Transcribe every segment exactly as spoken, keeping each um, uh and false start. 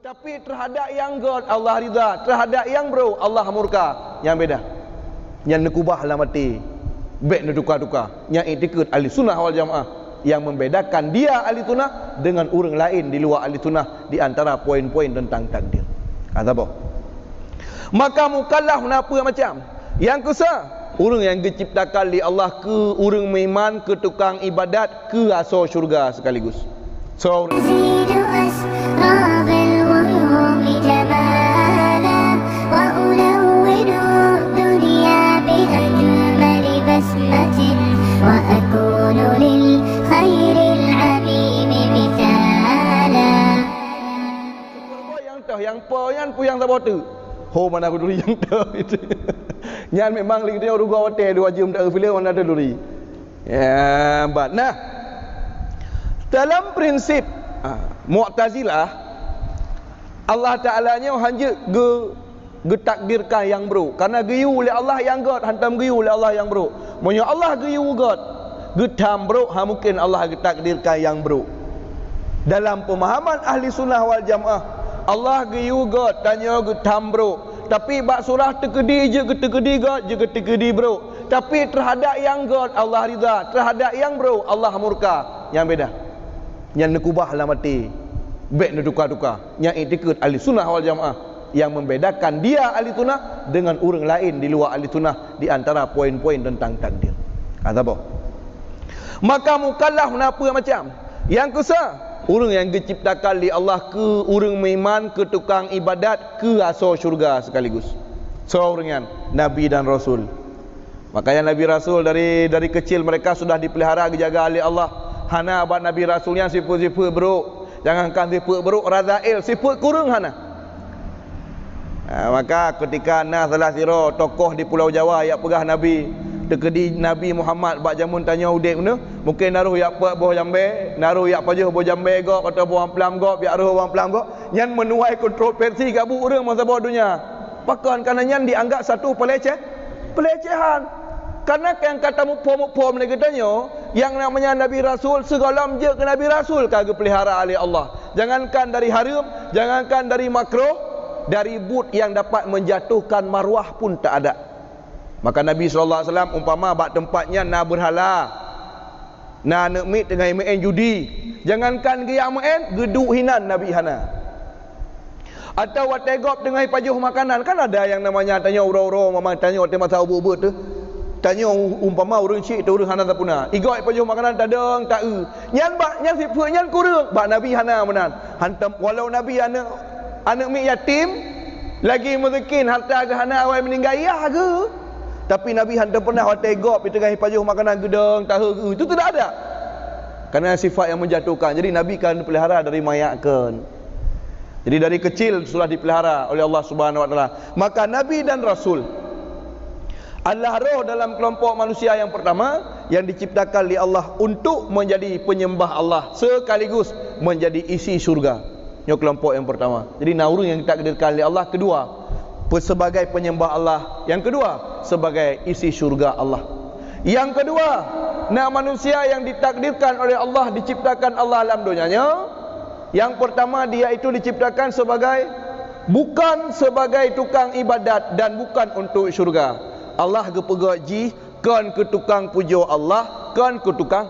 Tapi teuhadap nyang gét Allah ridha, teuhadap nyang brok Allah murka. Nyan beda. Nyan neukubah lam até. Bék neutuka-tuka. Nyan iktikeuet Ahli Sunnah wal Jamaah. Nyang membedakan dia Ahli Sunnah dengan ureuëng laén di luwa Ahli Sunnah di antara poin-poin teuntang takdir. Ha, saboh. Maka mukallaf na peue macam? Nyang keusa, ureuëng nyang geuciptakan lé Allah keu ureuëng meuiman, keu tukang ibadat, keu asoe syeuruga sekaligus. Soe ureuëng? أزيد أسراب الغيوم جمالا، وألون الدنيا بأجمل بسمة، وأكون للخير العميم مثالا. Nyang toh, nyang po nyan peue nyang saboh teuk. Ho, mana kuduri nyang toh. Nyan memang lingkeu rugoe watée dua jeuem tak filem mana teuduri. Ya, bat. Nah, dalam prinsip, ah, Mu'tazilah, Allah Taala nyoe hanjeuet geu-, geutakdirkan nyang brok. Karena geuyue lé Allah nyang gét, hantom geuyue lé Allah nyang brok. Meunyoe Allah geuyue gét, geutham brok, ha mungken Allah geutakdirkan nyang brok. Dalam pemahaman Ahli Sunnah wal Jamaah, Allah geuyue gét, tanyoe geutham brok. Tapi bak surah teukeudi jeuet geuteukeudi gét, jeuet geuteukeudi brok. Tapi teuhadap nyang gét Allah ridha, teuhadap nyang brok Allah murka. Nyan beda. Nyan neukubah lam até. Bék neutuka-tuka. Nyan iktikeuet Ahli Sunnah wal Jamaah. Nyang membedakan dia Ahli Sunnah dengan ureuëng laén di luwa Ahli Sunnah di antara poin-poin teuntang takdir. Ha, saboh. Maka mukallaf na peue macam? Nyang keusa, ureuëng nyang geuciptakan lé Allah keu ureuëng meuiman, keu tukang ibadat, keu asoe syeuruga sekaligus. Soe ureuëng nyan? Nabi dan Rasul. Makanya Nabi Rasul dari, dari kecil mereka sudah dipelihara, geujaga lé Allah. Hana bak Nabi Rasul nyan sifeuet-sifeuet brok. Jangankan sifeuet brok, razail, sifeuet kureueng hana. Ha, maka ketika na salah sidroe tokoh di Pulau Jawa jak peugah Nabi, teukeudi Nabi Muhammad bak jameun tanyoe udeb nyoe, mungken na roh jak peuet boh jambé, na roh jak pajoh boh jambé gob atau boh amplam gob, jak roh boh amplam gob, nyan meunuai kontroversi gabuk ureuëng meusaboh donya. Pakon? Karena nyan dianggap satu peleceh-, pelecehan. Karena nyang ka tamuphom-muphom lé geutanyoe, nyang namanya Nabi Rasul, sigohlom jeuet keu Nabi Rasul ka geupeulihara lé Allah. Jangankan dari hareuem, jangankan dari makruh, dari buet nyang dapat menjatuhkan maruah pun tak ada. Maka Nabi sallallahu alaihi wasallam umpama bak teumpat nyan na beurhala, na aneuëk miet teungoh meu'en judi, jangankan geujak meu'en, geuduek hinan Nabi hana. Atau watée gob teungoh pajoh makanan, kan ada nyang namanya tanyoe uroe-uroe, memang tanyoe watée masa ubeut-ubeut tu. Tanyoe umpama ureuëng syik tu ureuëng hana sapeuna. Igob pajoh makanan tadong, ta-eu. Nyan bak, nyan sifeuet nyan kureueng, bak Nabi hana meunan. Hantom, walau Nabi aneuëk, aneuëk miet yatim, lagi meuseukén, harta geuh hana awai meuninggai, yah geuh. Tapi Nabi hantom pernah watée gob, di teungoh pajoh makanan geudong, ta-eu geuh. Itu tidak ada. Karena sifat yang menjatuhkan. Jadi Nabi kan pelihara dari mayat kan. Jadi dari kecil sudah dipelihara oleh Allah Subhanahu wa taala. Maka Nabi dan Rasul adalah roh dalam kelompok manusia yang pertama yang diciptakan oleh Allah untuk menjadi penyembah Allah sekaligus menjadi isi syurga. Nyoe kelompok yang pertama. Jadi na ureuëng yang ditakdirkan oleh Allah kedua, pe-, sebagai penyembah Allah. Yang kedua, sebagai isi syurga Allah. Yang kedua, na manusia yang ditakdirkan oleh Allah, diciptakan Allah lam donya nyoe. Yang pertama, dia itu diciptakan sebagai, bukan sebagai tukang ibadat dan bukan untuk syurga. Allah geupeugét jih kon keu tukang pujoe Allah, kon keu tukang,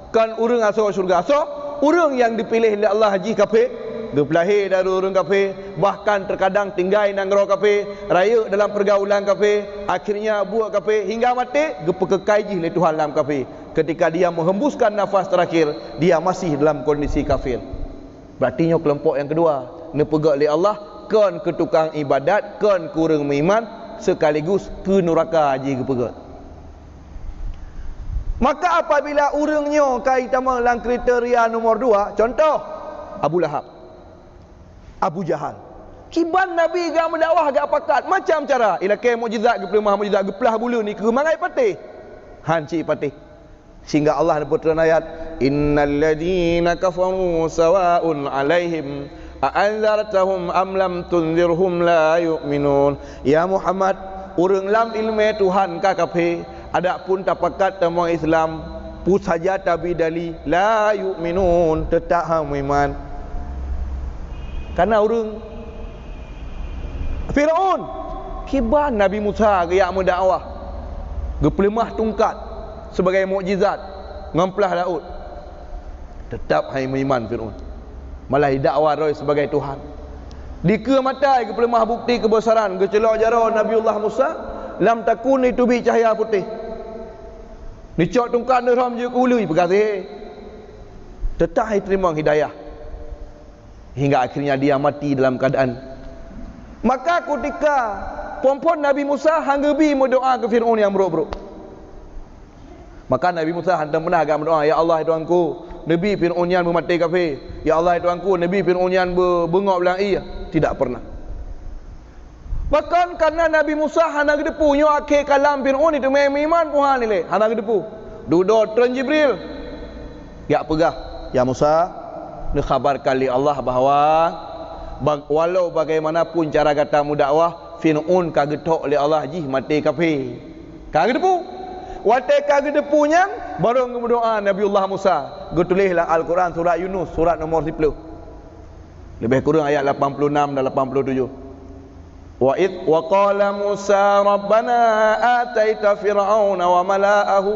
kon ureuëng asoe syurga. Soe? Ureuëng nyang dipiléh lé Allah jih kafé, geupeulahé dari ureuëng kafé, bahkan terkadang tinggai nanggroe kafé, rayeuk dalam pergaulan kafé, akhirnya buet kafé, hingga maté geupeukekai jih lé Tuhan lam kafé. Ketika dia menghembuskan nafas terakhir, dia masih dalam kondisi kafir. Berarti nyoe kelompok yang kedua, neupeugét lé Allah kon keu tukang ibadat, kon keu ureuëng meuiman, sekaligus keu nuraka jih geupeugét. Maka apabila ureuëng nyoe ka jitamong lam kriteria nomor dua, contoh, Abu Lahab, Abu Jahal. Kiban Nabi gak meudakwah gak pakat macam cara, ilakée mukjizat, geupeuleumah mukjizat, geuplah buleuen, ikeu mangat patéh. Han cit patéh. Sehingga Allah neupeutreun ayat, "Innal ladzina kafaru sawa'un 'alaihim a anzartahum am lam tunzirhum la yu'minun." Ya Muhammad, ureuëng lam ileumé Tuhan ka kafé, adapun tapakat tamong Islam, peue saja tabri dali, la yu'minun, teutab han meuiman. Kana ureuëng Firaun, kiban Nabi Musa geujak meudakwah, geupeuleumah tungkat sebagai mukjizat ngon plah laôt. Teutap hai meuiman Firaun. Malah idakwa droe sebagai Tuhan. Dikeue mata geupeuleumah bukti keubeusaran, geuceulok jaroe Nabiullah Musa, lam takun iteubiet cahya putéh. Neucok tungkat neurhom jeuet keu uleue, peugah sihé. Teutap hai teurimong hidayah. Hingga akhirnya dia mati dalam keadaan. Maka kutika phon-phon Nabi Musa hana geubi meudoa keu Firaun nyang brok-brok. Maka Nabi Musa hana pernah agak meudoa, "Ya Allah, ya Tuhanku, neubi Firaun nyan beumaté kafé. Ya Allah, ya Tuhanku, neubi Firaun nyan beu-, beungok blang ié." Tidak pernah. Bahkan karena Nabi Musa hana geuteupeue nyoe akhé kalam Firaun, itu meuiman puhan ilée, hana geuteupeue. Dudoe treun Jibril. Jak peugah, "Ya Musa, neukhabarkan lé Allah bahwa bag-, walau bagaimanapun cara gata meudakwah, Firaun ka geutok lé Allah jih maté kafé." Ka geuteupeue. Watée ka geuteupeue nyan, barô geumeudoa Nabiullah Musa. Geutuléh lam Al-Quran surat Yunus, surat nomor siplôh. Leubeh kureueng ayat lapan puluh enam dan lapan puluh tujoh. Wa id wa qala Musa rabbana ataita Fir'auna wa mala'ahu.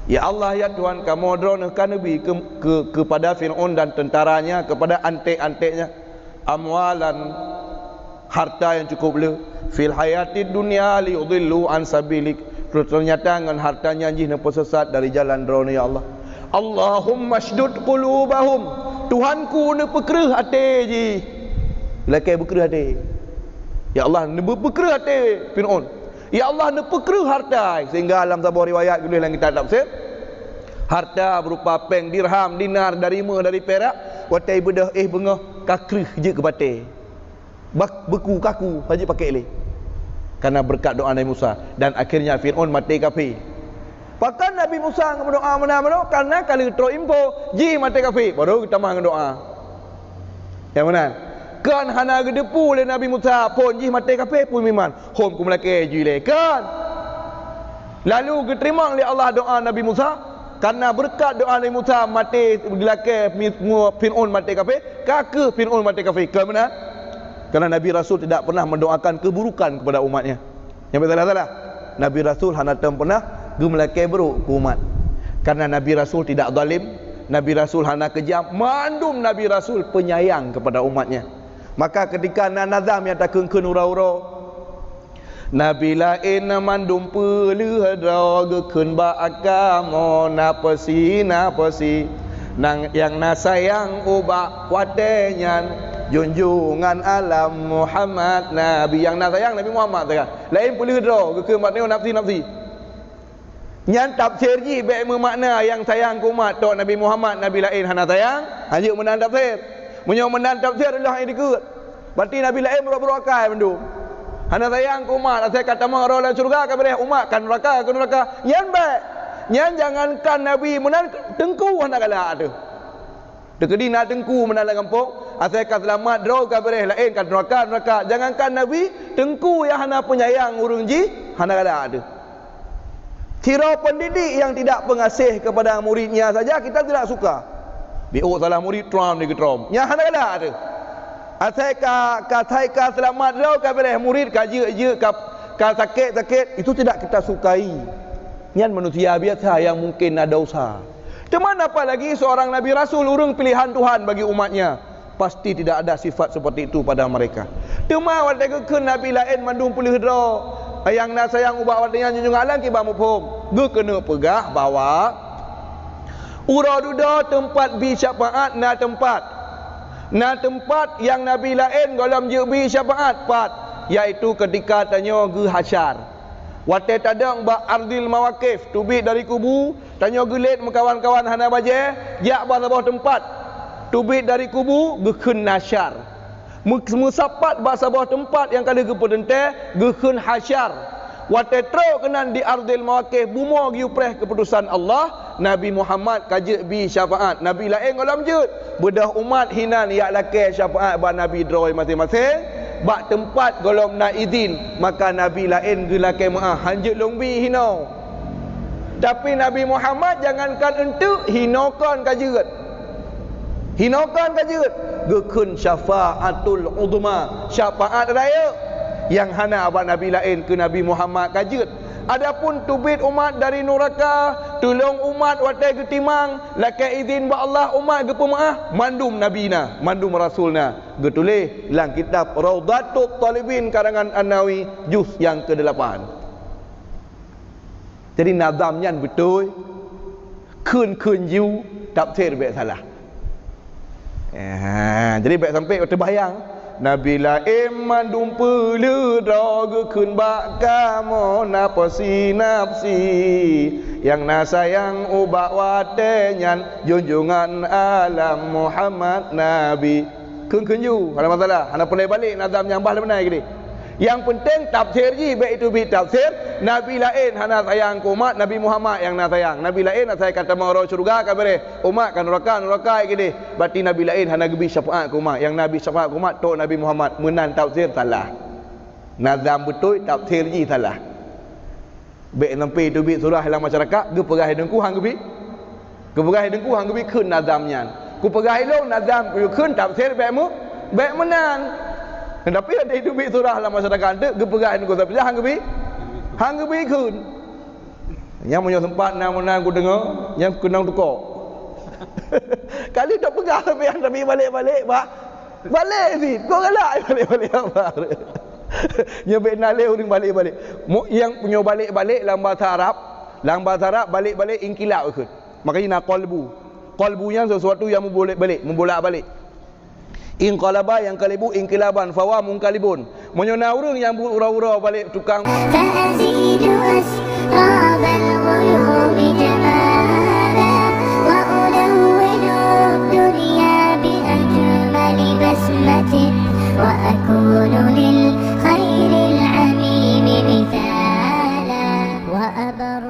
Ya Allah, ya Tuhan kamoe, Droeneuh ka neubi keu, keu, keupada Fir'aun dan tentaranya, kepada anték-antéknya, amwalan, harta nyang cukup le, fil hayatid dunya liyudillu an sabilik. Terus ternyata ngon harta nyan jih neupeusesat dari jalan Droeneuh, ya Allah. Allahumma sydud qulubahum. Tuhanku, neupeukreuh até jih. Lakée beukreuh até. Ya Allah, neupeukreuh até Fir'aun. Ya Allah, neupeukreuh harta. Sehingga lam saboh riwayat geutuléh lam kitab tafsir, harta berupa péng, dirham, dinar, dari meuh, dari perak, watée beudôh éh beungoh ka kreuh jeuet keu batée. Bak-, beuku kaku, hana jeuet pakék lé. Karena beureukat doa Nabi Musa. Dan akhirnya Fir'aun maté kafé. Pakon Nabi Musa meudoa meunan-meunan? Karena ka lheueh trok info, jih maté kafé. Baru geutamah ngon doa. Nyang meunan. Kon hana geuteupeue lé Nabi Musa, phon jih maté kafé, peue meuiman. Hom keumeulakée jih lé. Kon. Lalu geuteurimong lé Allah doa Nabi Musa. Karena beureukat doa Nabi Musa maté geulakée mi-, mu-, Fir'aun maté kafé, ka kheueh Fir'aun maté kafé. Kon meunan? Karena Nabi Rasul tidak pernah mendoakan keburukan kepada umatnya. Nyang salah-salah. Nabi Rasul hana tom pernah geumeulakée brok keu umat. Karena Nabi Rasul tidak zalim, Nabi Rasul hana keujam, mandum Nabi Rasul penyayang kepada umatnya. Maka ketika na nazam nyang takheun-kheun uroe-uroe, Nabi laén na mandum peuleueh droe geukheun bak kamoe, na peusi, na peusi. Nang nyang na sayang ubak watée nyan, junjungan alam Muhammad Nabi. Nyang na sayang Nabi Muhammad sagai. Laén peuleueh droe geukheun bak nyoe nafsi-nafsi. Nyan tafsir jih bék meumakna nyang sayang keu umat tok Nabi Muhammad, Nabi laén hana sayang. Hanjeuet meunan tafsir. Meunyoe meunan tafsir, lheueh dikeue. Berarti Nabi laén brok-brok akai mandum. Hana sayang keu umat, asai ka tamong droe lam syeuruga ka beureh, umat ka neuraka, ka neuraka. Nyan bék. Nyan jangankan Nabi, meunan teungku hana galak teuh. Teukeudi na teungku meunan lam gampông, asai ka seulamat droe ka beureh, laén ka neuraka, neuraka. Jangankan Nabi, teungku nyang hana peunyayang ureuëng jih, hana galak teuh. Sidroe pendidik yang tidak pengasih kepada muridnya saja kita tidak suka. Biôk salah murid, trom digeutrom. Nyan hana galak teuh. Asai ka, ka, asai ka seulamat droe ka beureh, murid ka jeuet-jeuet, ka, ka sakét-sakét, itu tidak kita sukai. Nyan manusia biasa yang mungkin na dosa. Teuma apalagi seorang nabi rasul, ureuëng pilihan Tuhan bagi umatnya. Pasti tidak ada sifat seperti itu pada mereka. Teuma watée geukheun nabi laén mandum peuleueh droe, nyang na sayang ubak watée nyan, Junjungan Alam kiban muphom. Geukeuneuk peugah bahwa uroe dudoe teumpat bi syafaat na teumpat. Na teumpat nyang nabi laén gohlom jeuet bi syafaat, pat, yaitu keutika tanyoe geuhasyar. Watée tadong bak ardil mawakif, teubiet dari kubu, tanyoe geulet meukawan-kawan hana bajée, jak bak saboh teumpat. Teubiet dari kubu, geukheun nasyar. Meu-, meusapat bak saboh teumpat nyang ka lheueh geupeuteuntée, geukheun hasyar. Watée trok keunan di ardil mawakif, bumoe geuyue preh keuputosan Allah, Nabi Muhammad ka jeuet bi syafaat, nabi laén gohlom jeuet. Beudôh umat hinan jak lakée syafaat bak nabi droe maséng-maséng, bak teumpat gohlom na idhin, maka nabi laén geulakée meuáh, han jeuet lôn bi hinoe. Tapi Nabi Muhammad jangankan eunteuk, hinoe kon ka jeuet. Hinoe kon ka jeuet, geukheun syafaatul uzma, syafaat rayeuk nyang hana bak nabi laén, keu Nabi Muhammad ka jeuet. Adapun teubiet umat dari nuraka, tulông umat watée geutimang, lakée idhin bak Allah umat geupeumeuáh, mandum nabi na, mandum rasul na. Geutuléh lam kitab Raudhatut Thalibin karangan An-Nawawi, juz nyang keudelapan. Jadi nazam nyan beutôi, kheun-kheun ju, tafsir bék salah. Eh, jadi bék sampai teubayang, nabi laén mandum peuleueh droe geukheun bak kamoe nafsi-nafsi, nyang na sayang ubak watée nyan junjungan alam Muhammad Nabi. Kheun-kheun ju, hana masalah, hana peureulée balek nazam nyang bah lé beunai keudeh. Nyang peunteng tafsir jih bék teubiet tafsir, nabi laén hana sayang keu umat, Nabi Muhammad nyang na sayang. Nabi laén asai ka tamong rot syeuruga ka beureh, umat ka nuraka, nuraka keudeh. Berarti nabi laén hana geubi syafaat keu umat, nyang na bi syafaat keu umat tok Nabi Muhammad. Meunan tafsir salah. Nazam beutôi, tafsir jih salah. Bék sampai teubiet surah lam masyarakat, geupeugah lé Teungku han geubi. Geupeugah lé Teungku han geubi kheun nazam nyan. Kupeugah lé lôn nazam keu kheun tafsir bék meu-, bék meunan. Tapi ada teubiet surah lam masyarakat tu, geupeugah lé Teungku Sabila han geubi. Han geubi kheun. Nyang meunyoe sempat na meunan kudeungoe, nyang keunong tukok. Kali tak peugah sampai han tapi balek-balek, bah. Balek sit, kok galak balek-balek apa? Nyoe bék na lé ureuëng balek-balek. Mu-, nyang nyoe balek-balek lam bahasa Arab, lam bahasa Arab balek-balek inqilab kheun. Makanya na qalbu. Qalbu nyan sesuatu yang mubolak-balik, mubolak-balik. Inqalaba yanqalibu inqilaban, fawa munqalibun. Meunyoe na ureuëng nyang buet uroe-uroe balek tukang فأزيد أسراب الغيوم جمالا، وألون الدنيا بأجمل بسمة، وأكون للخير العميم مثالا، وأبر